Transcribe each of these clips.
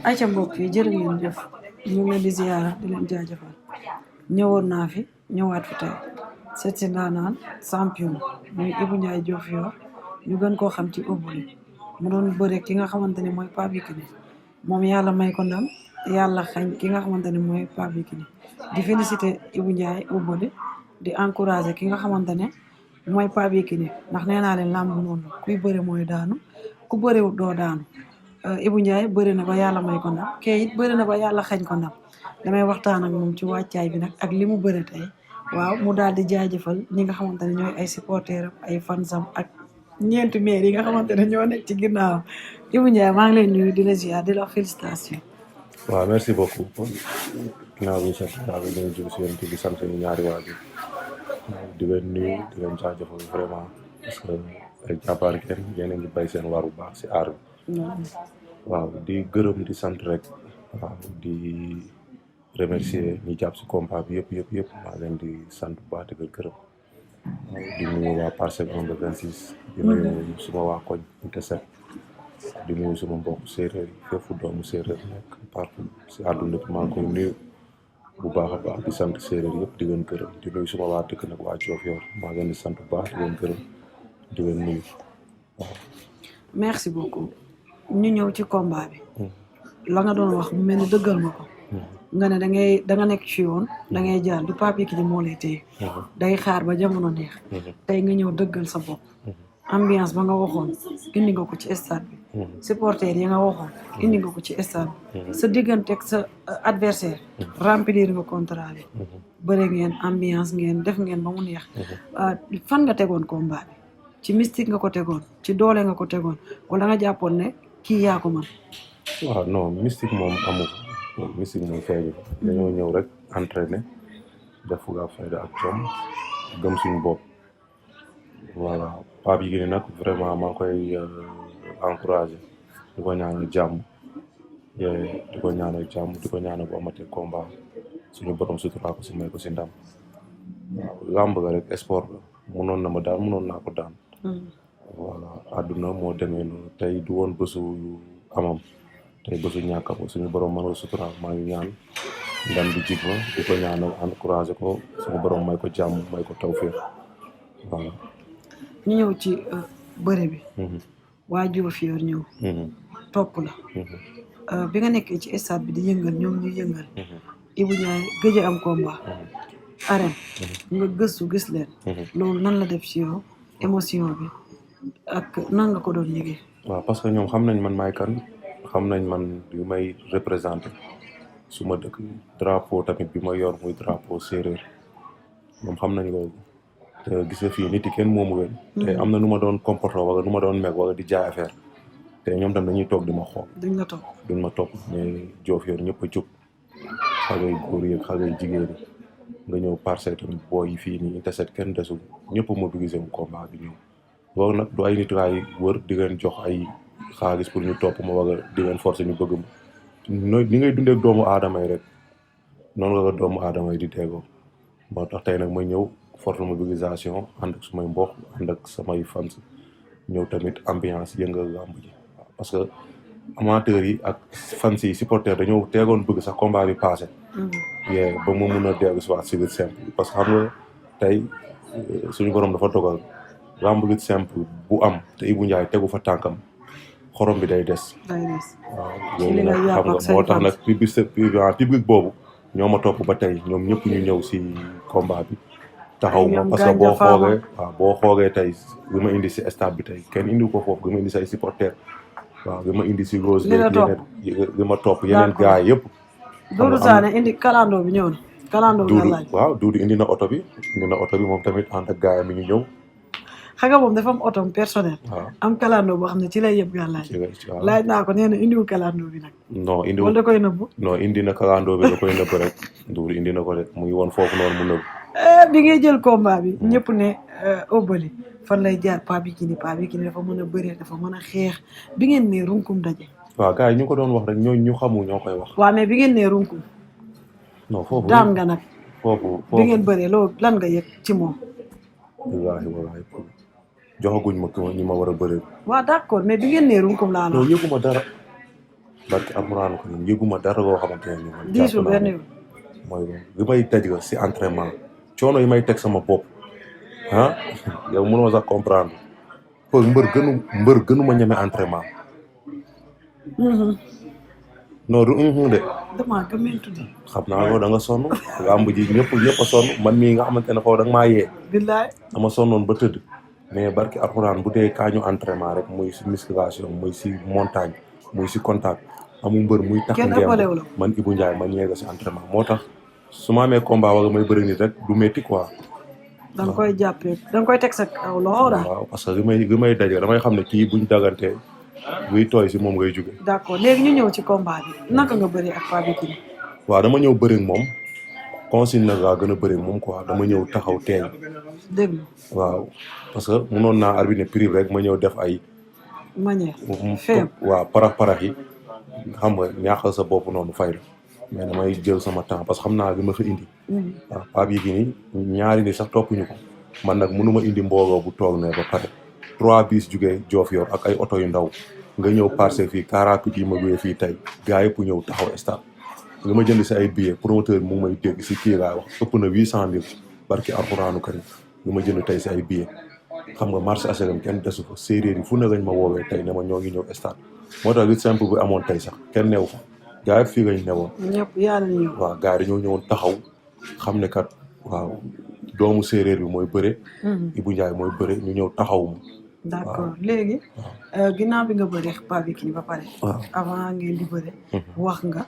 ayca mbokk yi jërë ngeen jëf ñu ngi leen di ziyaara di leen jaajëfal ñëwoon naa fi ñëwaat fi tey seet si ndaanaan champion muy Ibou Ndiaye Diofior ñu gën koo xam ci Obeuly mu doon bëre ki nga xamante ne mooy Pape Yékini moom yàlla may ko ndam yàlla xañ ki nga xamante ne mooy Pape Yékini di féliciter Ibou Ndiaye Obeuly di encourager ki nga xamante ne mooy Pape Yékini ndax nee naa leen làmb noonu kuy bëre mooy daanu ku bëriwut doo daanu Ibou Ndiaye bëri na ba yàlla may ko ndam kee it bëri na ba yàlla xañ ko ndam damay waxtaan ak moom ci wàccaay bi nag ak li mu bëri tey waaw mu daal di jaajëfal ñi nga xamante ne ñooy ay supporteram ay fansam ak ñeenti maire yi nga xamante ne ñoo nekk ci ginnaaw Ibou Ndiaye maa ngi lay nuyu di la ziar di la wax félicitation. waaw merci beaucoup ginnaaw bi sant yàlla bi ñu jëm si yéen di sant suñu ñaari waajur di leen nuyu di leen jaajëfal vraiment parce que ay jàmbaar ngeen yéen a ngi bay seen war bu baax si aar bi waaw di gërëm di sant rek waaw di remercier ñi jàpp si combat bi yëpp maa leen di sant bu baax di ko gërëm di nuyu waa Parcelles 1 ba 26 di nuyu suma waa koñ Unité 7 di nuyu suma mbokk séeréer yi fépp doomu séeréer nekk partout si àdduna bi maa ngi koy nuyu bu baax a baax di sant séeréer yëpp di leen gërëm di nuyu suma waa dëkk nag waa Diofior maa leen di sant bu baax di leen gërëm di leen nuyu waaw. merci beaucoup ñu ñëw ci combat bi. la nga doon wax mu mel ni dëggal nga ko. nga ne da nga nekk ci yoon da ngay jaar du Pape Yékini moo lay téye. day xaar ba jamono neex. tey nga ñëw dëggal sa bopp. ambiance ba nga waxoon indi nga ko ci stade bi. supporter yi nga waxoon indi nga ko ci stade bi. sa diggante ak sa adversaire remplir nga contrat bi. bëre ngeen ambiance ngeen def ngeen ba mu neex. fan nga tegoon combat bi ci mystique nga ko tegoon ci doole nga ko tegoon wala nga jàppoon ne kii yaa ko mën. waaw non mystique moom amul mystique moom feeñu dañoo ñëw rek entraîner def fulla fayda ak jom gëm suñu bopp voilà Pape Yékini nag vraiment maa ngi koy encouragé di ko ñaanal jàmm di ko ñaanal bu amatee combat suñu borom suturaa ko si may ko si ndam waaw làmb ga rek sport la mënoon na ma daan mënoon naa ko daan voilà àdduna moo demee noonu tey du woon bésu amam tey bésu ñàkkam suñu borom mën ko suturaal maa ngi ñaan ndam bi jig ma di ko ñaanal encouragé ko suñu borom may ko jàmm may ko tawfeex voilà. ñu ñëw ci bëre bi. waa Diofior ñëw. topp la. bi nga nekkee ci stade bi di yëngal ñoom ñu yëngal. Ibou Ndiaye gëj am combat. arène nga gëstu gis leen. loolu nan la def ci yow émotion bi ak nan nga ko doon yëgee. waaw parce que ñoom xam nañ man maay kan xam nañ man yu may représenté su ma dëkk drapeau tamit bi ma yor muy drapeau séeréer moom xam nañ loolu te gis nga fii nit yi kenn moomu leen te am na nu ma doon comporté wala nu ma doon meg wala di jaay affaire te ñoom tam dañuy toog di ma xool duñ ma topp mais Diofior ñëpp a jóg xale yu góor yi xale yu jigéen yi nga ñëw Parcelles tamit booy yi fii nii Unité 7 kenn desul ñëpp mobilisé mu combat bi ñëw loolu nag du ay nit laay wër di leen jox ay xaalis pour ñu topp ma wala di leen forcer ñu bëgg ma ni ngay dundee ak doomu aadama yi rek noonu la ko doomu aadama yi di déggoo moo tax tey nag ma ñëw forte mobilisation ànd ak sumay mbokk ànd ak samay fans ñëw tamit ambiance yëngal làmb ji waaw parce que amateurs yi ak fans yi supporters dañoo teegoon bëgg sax combat bi passé yee ba mu mun a dellu si waat si lutte simple parce que xam nga tey suñu borom dafa dogal lamb lutte simple bu am te Ibou Ndiaye tegu fa tànkam xorom bi day des. waaw loolu nag xam nga moo tax nag public boobu ñoo ma topp ba tey ñoom ñëpp ñu ñëw si combat bi taxaw ma parce que boo xoolee tey li ma indi si stade bi tey kenn indi ko foofu li ma indi say supporter waaw li ma indi si Rose yeneen li ma topp yeneen gars yëpp. Doudou Sané indi kalandoo bi ñëw na. kalandoo bi nga laaj waaw Doudou indi na oto bi moom tamit ànd ak gars yi mi ñu ñëw. xam nga moom dafa am oto personnel. am kalandoo boo xam ne ci lay yëpp nga laaj naa ko nee na indiwul kalandoo bi nag. non indiwul wala da koy nëbbu. non indi na kalandoo bi da koy nëbb rek Doudou indi na ko rek mu ngi woon foofu noonu mu nëbb. bi ngay jël combat bi. ñëpp ne Obeuly fan lay jaar Pape Yékini dafa mën a bëree dafa mën a xeex bi ngeen nee runkum daje. waaw gars yi ñu ko doon wax rek ñu xamul ñoo koy wax. waaw mais bi ngeen nee runkum. non foofu daan nga nag. foofu bi ngeen bëree loolu lan nga yëg ci moom. wallaahi joxaguñ ma ñi ma war a bëree. waaw d'accord mais bi ngeen nee runkum laa la. non yëguma dara barki alxuraan ko ni yëguma dara goo xamante ne ni man diisul benn yoon mooy li may daj ga si entraînement coono yi may teg sama bopp ah yow mënoo sax comprendre pour mbër gënuma ñeme entraînement non du de damaa gëmmentu di xam naa loolu da nga sonn làmb ji ñëpp a sonn man mii nga xamante ne xaw da nga maa yee billaay dama sonnoon ba tëdd mais barki alxuraan bu dee kaa ñu entraînement rek muy si musculation muy si montagne muy si contact amul mbër muy tax ngeem man Ibou Ndiaye man ñeega si entraînement moo tax su ma amee combat wala may bëri nit rek du métti quoi da nga koy jàppee da nga koy teg sa kaw loxo daal waaw parce que li may daje damay xam ne kii buñ dagantee buy tooy si moom ngay jóge d'accord léegi ñu ñëw ci combat bi naka nga bëri ak Pape Yékini waaw dama ñëw bëri ak moom consigne nag laa gën a bëri ak moom quoi dama ñëw taxaw teeñ dégg waaw parce que mënoon naa arbitre prix rek ma ñëw def ay manière feem waaw parax yi xam nga ñaaxal sa bopp noonu fay la mais damay jël sama temps parce que xam naa li ma fa indi waaw Pape Yékini ñaari ni sax toppuñu ko man nag mënuma indi mbooloo bu toog ne ba pare 3 bis jugee Diofior ak ay oto yu ndaw nga ñëw Parcelles fii car rapide yi ma wéy fii tey gars yëpp ñëw taxaw stade li ma jënd si ay billets promoteur mu ngi may dégg si kii laa wax ëpp na 800 000 barki alxuraanu karim li ma jënd tey si ay billets xam nga marché HLM kenn desu fa séeréer yi fu ne lañ ma woowee tey ne ma ñoo ngi ñëw stade moo tax lutte simple bi amoon tey sax kenn neew fa gars yëpp fii lañ newoon ñëpp yàlla ñëw waaw gars yi dañoo ñëwoon taxaw xam ne kat waaw doomu séeréer bi mooy bëre Ibou Ndiaye mooy bëre ñu ñëw taxaw ma d'accord léegi ginnaaw bi nga bëri Pape Yékini ba pare avant ngeen di bëre wax nga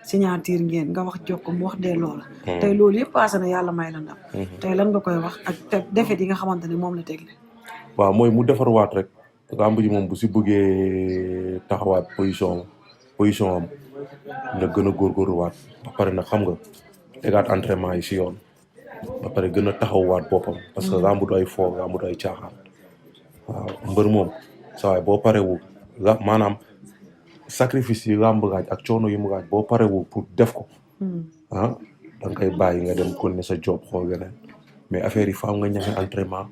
signature ngeen nga wax Jokko mu wax dee loola tey loolu yëpp passé na yàlla may la ndam tey lan nga koy wax ak te defet yi nga xamante ne moom la tegle waaw mooy mu defarwaat rek làmb ji moom bu si bëggee taxawaat position am na gën a góorgóorluwaat ba pare nag xam nga tegaat entraînement yi si yoon ba pare gën a taxawwaat boppam parce que làmb du ay foo làmb du ay caaxaan waaw mbër moom saa waay boo parewu la maanaam sacrifice yi làmb gaaj ak coono yi mu gaaj boo parewu pour def ko da nga koy bàyyi nga dem kon ne sa job xool geneen mais affaire yi faaw nga ñame entraînement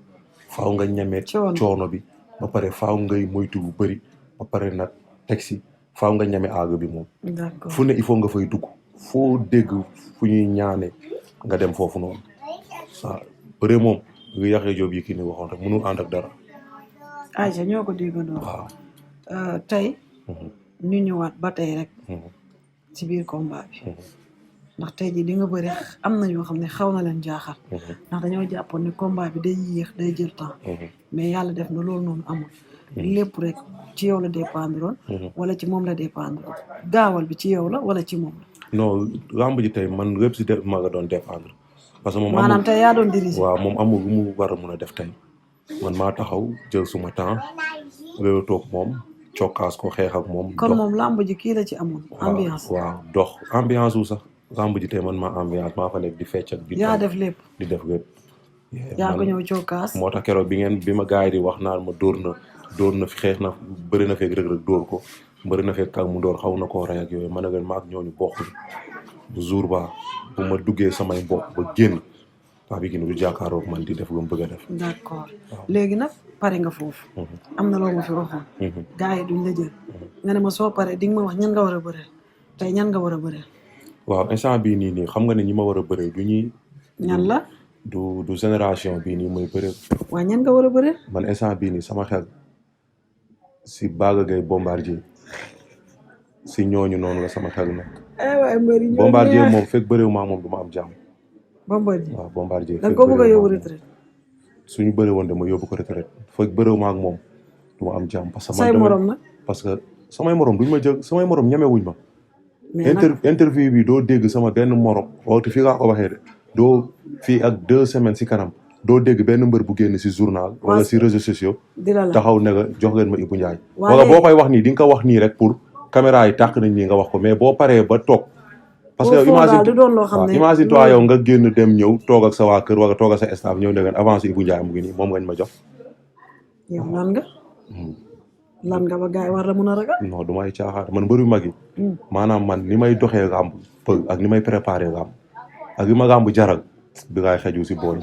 faaw nga ñame coono bi ba pare faaw ngay moytu bu bëri ba pare nag teg si faaw nga ñame aaga bi moom fu ne il faut nga fay dugg foo dégg fu ñuy ñaane nga dem foofu noonu waaw bëre moom lu Yaxya Joob Yékini waxoon rek mënul ànd ak dara Aïcha ñoo ko déggandoo waaw tey ñu ñëwaat ba tey rek ci biir combat bi ndax tey jii di nga bëri am na ñoo xam ne xaw na leen jaaxal ndax dañoo jàppoon ne combat bi day yéex day jël temps mais yàlla def na loolu noonu amul lépp rek ci yow la dépendre wala ci moom la dépendre gaawal bi ci yow la wala ci moom la non lamb ji tey man lépp si ma nga doon dépendre parce que moom maanaam tey yaa doon diriger waaw moom amul lu mu war a mun a def tey man maa taxaw jël suma temps loolu toog moom cokkaas ko xeex ak moom kon moom lamb ji kii la ci amoon ambiance waaw dox ambiance wu sax lamb ji tey man maa ambiance maa fa nekk di fecc ak di yaa def lépp di def lépp yaa ko ñëw cokkaas moo tax keroog bi ma gars yi di wax naan ma dóor na fi xeex na bëri na feeg rëg-rëg dóor ko bëri na feeg kak mu dóor xaw na koo rey ak yooyu man a maag ñooñu bokkuñ bu jour ba bu ma duggee samay mbokk ba génn Pape Yékini du jàkkaaroog man di def lu mu bëgg a def d'accord léegi nag pare nga foofu am na loo ma fi waxoon gars yi duñ la jël nga ne ma soo paree di nga ma wax ñan nga war a bëreel tey ñan nga war a bëreel waaw instant bii nii xam nga ne ñi ma war a bëreel du ñuy ñan la du génération bii nii mooy bëreel waaye ñan nga war a bëreel man instant bii nii sama xel si Balla Gaye Bombardier si ñooñu noonu la sama xel nag Bombardier moom fekk bëreewu maa moom du ma am jàmm Bombardier waaw Bombardier da nga ko bëgg a yóbbu retraite suñu bëri woon dama yóbbu ko retraite fekk bëreewu ma ak moom du ma am jàmm parce que say morom nag parce que samay morom duñ ma jël samay morom ñemewuñ ma mais interview bi doo dégg sama benn morom waxtu fii laa ko waxee de doo fii ak 2 semaines si kanam doo dégg benn mbër bu génn si journal wala si réseaux sociaux taxaw ne nga jox leen ma Ibou Ndiaye wala boo koy wax nii di nga ko wax nii rek pour caméra yi tàq nañ nii nga wax ko mais boo paree ba toog parce que imagine toi yow nga génn dem ñëw toog ak sa waa kër wala toog ak sa staff ñëw ne ngeen avancé Ibou Ndiaye mu ngi nii moom ngañ ma jox yow lan nga ba gars yi war la mun a ragal non du may caaxaan man mbër yu mag yi maanaam man ni may doxee làmb pël ak ni may préparé làmb ak li ma làmb jaral bi ngay xeju si booy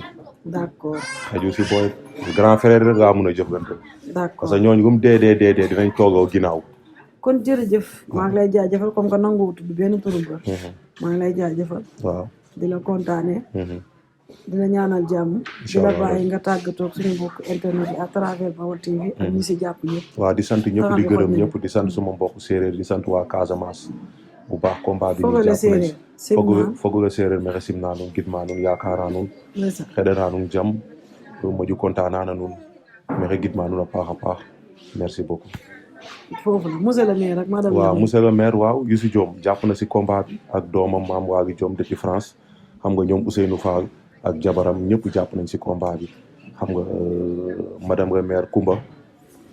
d'accord xeju si booy grand frère rek ngaa mun a jëflante d'accord parce que ñooñu bu mu dee dinañ toogoo ginnaaw kon jërëjëf maa ngi lay jaajëfal comme que nanguwu tudd benn turu bër maa ngi lay jaajëfal waaw di la kontaanee di la ñaanal jàmm di la bàyyi nga tàggatoo suñu mbokk internet yi à travers Baol TV ak ñi si jàpp ñëpp waaw di sant ñëpp di gërëm ñëpp di sant suma mbokk séeréer di sant waa Casamance bu baax combat bi ñu jàpp nañ fogole séeréer mexe simna nuun gidma nuun yaakaara nuun xeɗana nuun jam moƴu kontaanana nuun mexe gidma nuun a paax a paax merci beaucoup foofu la monsieur le maire ak madame waaw monsieur le maire waaw Youssou Diom jàpp na si combat bi ak doomam maam waagi Diom depuis France xam nga ñoom Ousseynou Fall ak jabaram ñëpp jàpp nañ si combat bi xam nga madame le maire Koumba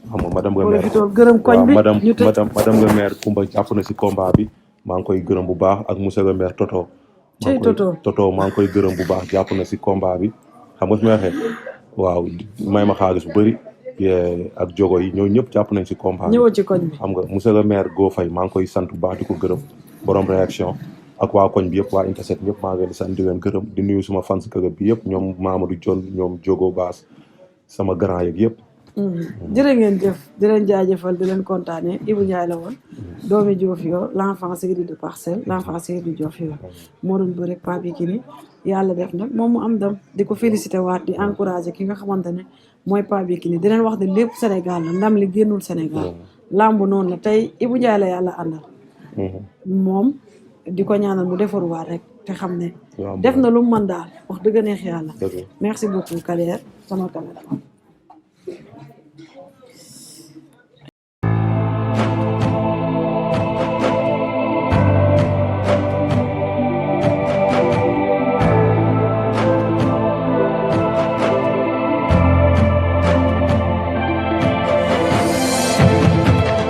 xam nga madame le maire gërëm koñ bi madame le maire Koumba jàpp na si combat bi maa ngi koy gërëm bu baax ak monsieur le maire Toto Toto maa ngi koy gërëm bu baax jàpp na si combat bi xam nga fi may waxee waaw may ma xaalis bu bëri ak jogo yi ñoo ñëpp jàpp nañ si combat bi ci koñ bi xam nga monsieur le maire Go Faye maa ngi koy sant bu baax di ko gërëm borom réaction ak waa koñ bi yëpp waa Interset ñëpp maa ngi leen di sant di leen gërëm di nuyu suma fans club bi yëpp ñoom Mamadou John ñoom Jogo Baas sama grand yeeg yëpp jërë ngeen jëf di leen jaajëfal di leen kontaane Ibou Ndiaye la woon doomi Diofior l'enfant chéri de Parcelles l'enfant chéri de Diofior moo doon bëre Pape Yékini yàlla def nag moom mu am dam di ko félicité waat di encouragé ki nga xamante ne mooy Pape Yékini di leen wax ne lépp Sénégal la ndam li génnul Sénégal lamb noonu la tey Ibou Ndiaye la yàlla àndal moom di ko ñaanal mu defaruwaat rek te xam ne def na lu mu mën daal wax dëgg neex yàlla merci beaucoup Kader sama caméra